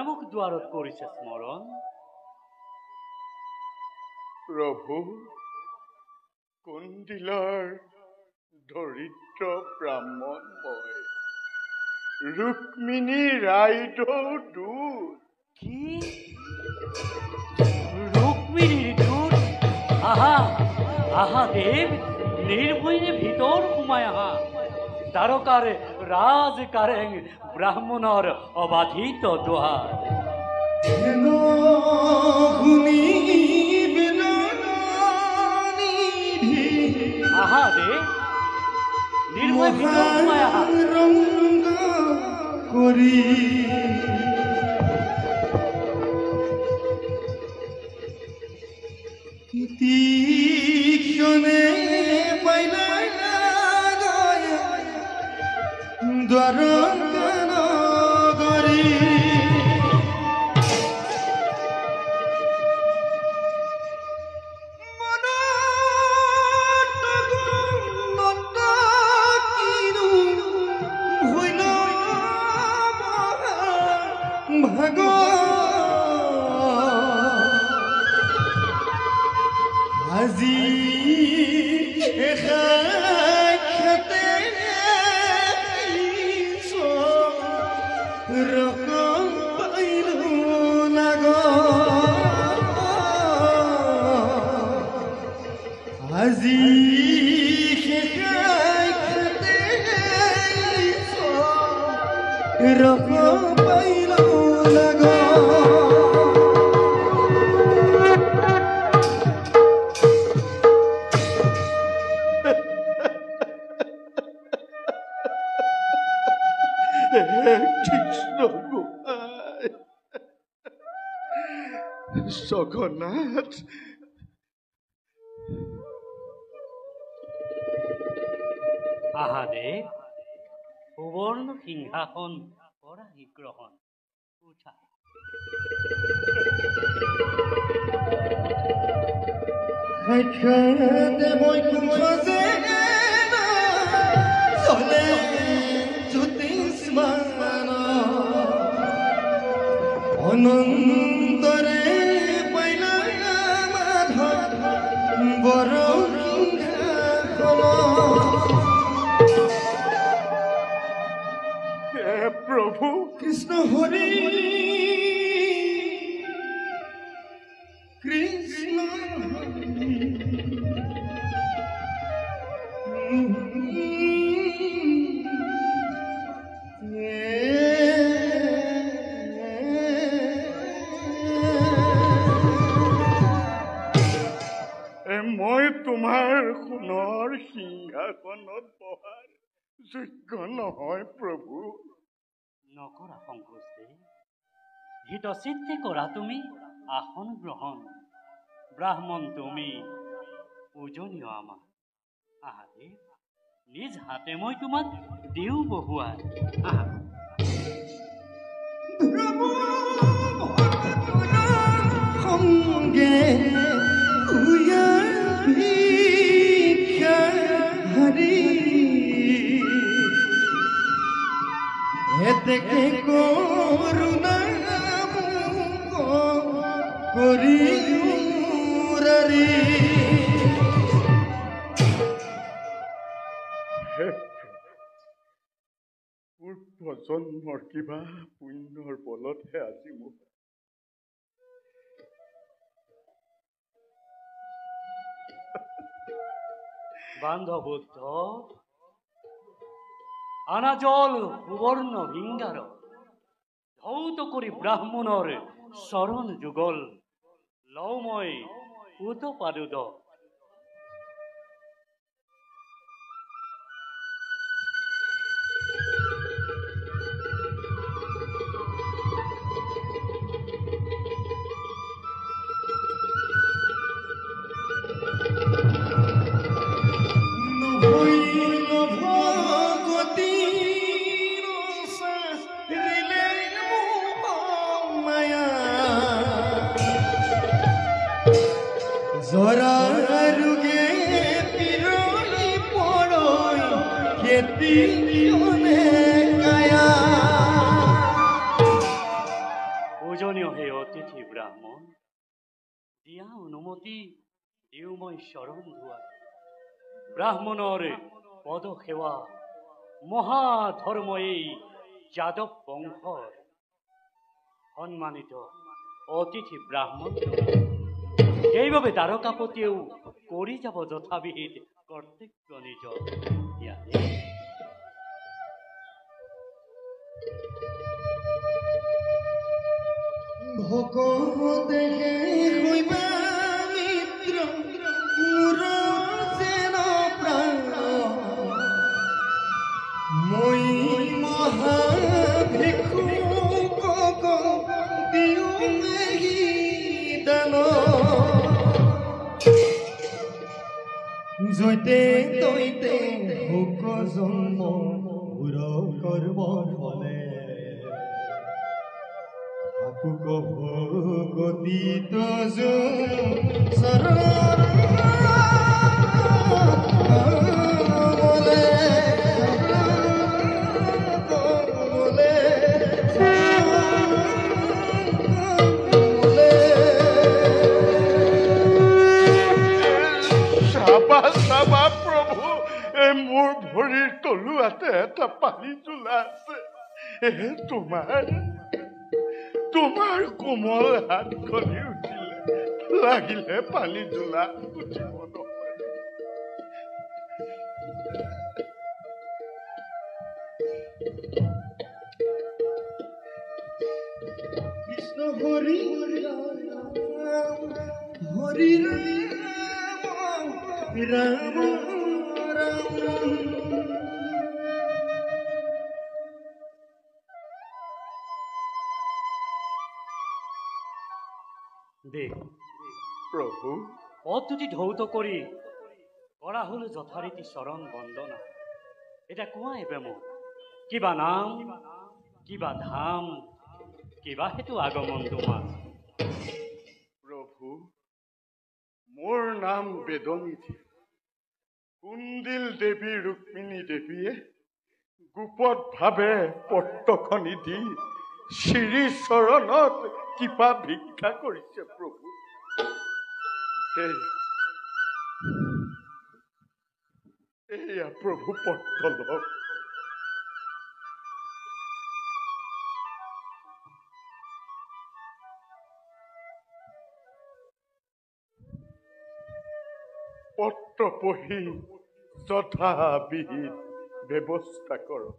কোনে মোক দুৱাৰত কৰিছে স্মৰণ? প্ৰভু, কুণ্ডিলৰ দৰিদ্ৰ ব্ৰাহ্মণ মই, ৰুক্মিণী ৰাইদেউ দূত। কি, ৰুক্মিণীৰ দূত? আহা আহা দেৱ, নিৰ্ভয়ে ভিতৰ সোমাই আহা। দ্বাৰকাৰ ৰাজ কাৰেং ব্ৰাহ্মণৰ অবাধিত দুৱাৰ। আহা দে, নিৰ্ভয় ভিতৰ সোমাই আহা। কৰি ক্ষণে পাইলা দ্বারকা নগরী। ভাগ আজি সাক্ষাতে রকম পাইল নাগ, আজি সাক্ষাতে রকম পাইল নাগ। কৃষ্ণ গোসাই জগন্নাথ, আহা দেৱ, সুবৰ্ণ সিংহাসন কৰাহি গ্ৰহণ। উঠা। সাক্ষাতে বৈকুণ্ঠ যে চলে জ্যোতিষ্মান, অনন্তৰে পাইলা মাধব বড় সিংহাসন। হে প্ৰভু কৃষ্ণ হৰি কৃষ্ণ হৰি। মই তোমাৰ সোণৰ সিংহাসনত বহাৰ যোগ্য নহয় প্ৰভু। নকৰা সংকোচ দেৱ, হিতচিত্তে কৰা তুমি আসন গ্ৰহণ। ব্ৰাহ্মণ তুমি পূজনীয় আমাৰ। আহা দেৱ, নিজ হাতে মই তোমাক দিওঁ বহুৱাই। আহা। সংগে ভিক্ষাৰী, এতেকে কৰোণা কৰি মুৰাৰী। হে পূৰ্ব জন্মৰ কিবা পুণ্যৰ বলতহে আজি মোক বান্ধবুদ্ধ, আনা জল সুবৰ্ণ ভিংগাৰ, ধৌত কৰি ব্ৰাহ্মণৰ চৰণ যুগল লওঁ মই পুত পাদুদ। জৰা ৰোগে পিৰলি পৰৈ খেতি কায়া। ব্ৰাহ্মণ, দিয়া অনুমতি দিওঁ মই চৰণ ধোৱা। ব্ৰাহ্মণৰ পদ সেৱা মহাধৰ্ম এই যাদৱ বংশৰ। সন্মানিত অতিথি ব্ৰাহ্মণ, সেইবাবে দ্বাৰকাপতিয়েও কৰি যাব যথাবিহিত কৰ্তব্য নিজ। ইয়াতে ভকতে হইবা মিত্ৰ মোৰ যেন প্ৰাণ, মই মহাভিক্ষুক দিওঁ এহি দান। যৈতে তৈতে হোক জন্ম মোৰ কৰ্ম ফলে, থাকুক ভকতিত চৰণ কমলে। চাবা চাবা প্ৰভু, এই মোৰ ভৰিৰ তলুৱাতে এটা পানী তোলা আছে। এ তোমাৰ কোমল হাতখনি উঠিলে লাগিলে পানী তোলা উঠিব নহয়। কৃষ্ণ হৰি ৰাম হৰি ৰাম ৰাম ৰাম। দে প্ৰভু, পদ দুটি ধৌত কৰি কৰা হ'ল যথাৰীতি চৰণ বন্দনা। এতিয়া কোৱা এবে মোক, কিবা নাম, কিবা ধাম, কিবা হেতু আগমন তোমাৰ? প্ৰভু, মোৰ নাম বেদনিধি। কুণ্ডিল দেৱী ৰুক্মিণী দেৱীয়ে গোপত ভাৱে পত্ৰখনি দি শ্ৰী চৰণত কৃপা ভিক্ষা কৰিছে প্ৰভু। এয়া প্ৰভু পত্ৰ লওক। পত্ৰ পঢ়ি যথাবিহিত ব্যৱস্থা কৰক।